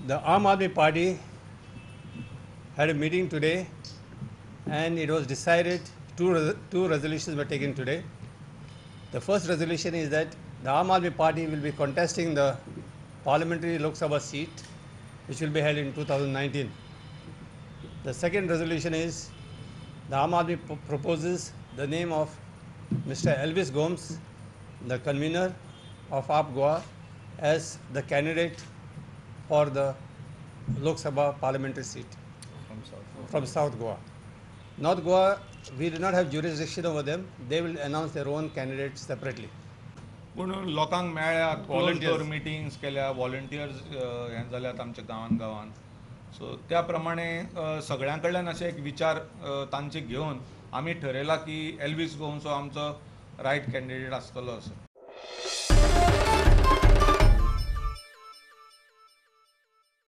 The Aam Aadmi Party had a meeting today and it was decided, two resolutions were taken today. The first resolution is that the Aam Aadmi Party will be contesting the parliamentary Lok Sabha seat, which will be held in 2019. The second resolution is the Aam Aadmi proposes the name of Mr. Elvis Gomes, the convener of AAP Goa, as the candidate for the Lok Sabha parliamentary seat from South Goa. North Goa, we do not have jurisdiction over them. They will announce their own candidates separately. पूण लोकांक मेळ्ळ्या, close Volunteers. Door meetings केल्या, volunteers हें जाल्यात आमच्या गांवान गांवान. So त्या प्रमाणे सगळ्यां कडल्यान अशे एक विचार तांचे घेवन आमी ठरयलां की एल्वीस गोम्स हो आमचो रायट कॅन्डिडेट आसतलो असो.